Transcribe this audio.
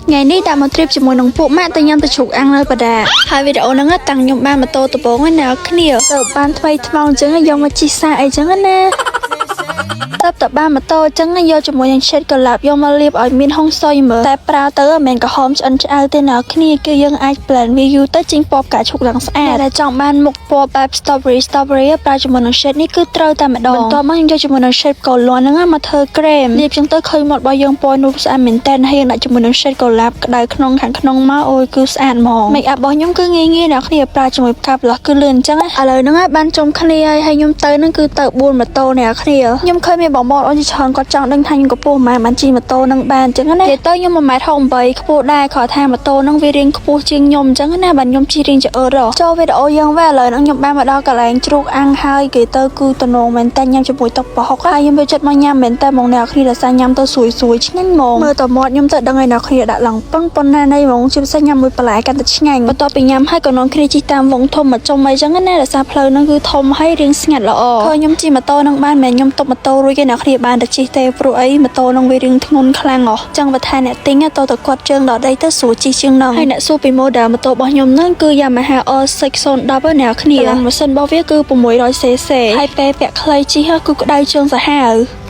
ថ្ងៃនេះដាក់មក trip ជាមួយនឹងពួកម៉ាក់ទៅញ៉ាំទៅជ្រូកអាំងនៅបដាហើយវីដេអូហ្នឹងតាំងខ្ញុំបានម៉ូតូដំបូងឯណាគ្នាទៅបានថ្មីថ្មោងអញ្ចឹងយកមកជិះសាអីចឹងណា ទៅតែបានម៉ូតូអញ្ចឹងយកជាមួយនឹង shade កលាបយកមកលាបឲ្យមានហុងស៊ុយមើលតែប្រើទៅមិនមែនក្រហមឆ្អិនឆ្អៅទេណាគ្នាគឺយើងអាច blend វាយូរទៅចេញពណ៌ផ្កាឈូកឡើងស្អាតតែចង់បានមុខពណ៌បែប strawberry strawberry ប្រើជាមួយនឹង shade នេះគឺត្រូវតែម្ដងបន្ទាប់មកខ្ញុំយកជាមួយនឹង shade កូលាន់ហ្នឹងមកធ្វើ cream លាបចឹងទៅឃើញមាត់របស់យើងពណ៌នោះស្អាតមែនតើហើយយើងដាក់ជាមួយនឹង shade កូលាបក្តៅក្នុងខាងក្នុងមកអូយគឺស្អាតហ្មង make up របស់ខ្ញុំគឺងាយងាយអ្នកគ្នាប្រើជាមួយផ្កាប្លោះគឺលឿនអញ្ចឹងឥឡូវហ្នឹងបានជុំគ្នាហើយហើយខ្ញុំទៅហ្នឹងគឺទៅ4ម៉ូតូអ្នកគ្នាខ្ញុំឃើញមានបងប្អូនជាច្រើនគាត់ចង់ដឹងថាខ្ញុំកម្ពស់ប៉ុន្មានបានជិះម៉ូតូហ្នឹងបានអញ្ចឹងណានិយាយទៅខ្ញុំ1.68ម៉ែត្រខ្ពស់ដែរគ្រាន់ថាម៉ូតូហ្នឹងវារៀងខ្ពស់ជាងខ្ញុំអញ្ចឹងណាបាទខ្ញុំជិះរៀងចអើរចូលវីដេអូយើងវិញឥឡូវហ្នឹងខ្ញុំបានមកដល់កន្លែងជ្រូកអាំងហើយគេទៅគឺតំណងមែនតើញ៉ាំជាមួយទឹកប្រហុកហើយខ្ញុំយកចិត្តមកញ៉ាំមែនតើហ្មងអ្នកគ្នាដោយសារញ៉ាំទៅស្រួយស្រួយឆ្ងាញ់ហ្មងមើលតមាត់ខ្ញុំទៅដឹងហើយអ្នកគ្នាដាក់ឡើងពឹងប៉ុណ្ណានៃហ្មងជាពិសេសញ៉ាំមួយបន្លែកាន់តែឆ្ងាញ់បន្ទាប់ពីញ៉ាំហើយក៏នាំគ្នាជិះតាមវងធំមកចុំអីចឹងណាដោយសារផ្លូវហ្នឹងគឺធំហើយរៀងស្ងាត់ល្អឃើញខ្ញុំជិះម៉ូតូហ្នឹងបានមិនមែនខ្ញុំទប់ម៉ូតូរួចទេអ្នកគ្នាបានតែជិះទេព្រោះអីម៉ូតូហ្នឹងវារៀងធ្ងន់ខ្លាំងហ៎ចឹងបើថាអ្នកទិញតើតគាត់ជើងដល់ដីទៅស្រួលជិះជាងហ្នឹងហើយអ្នកសួរពី model ម៉ូតូរបស់ខ្ញុំហ្នឹងគឺ Yamaha R6 010 អ្នកគ្នាកម្លាំងម៉ាស៊ីនរបស់វាគឺ 600 cc ហើយពេលពាក់ខ្លីជិះគឺក្តៅជើងសាហាវ។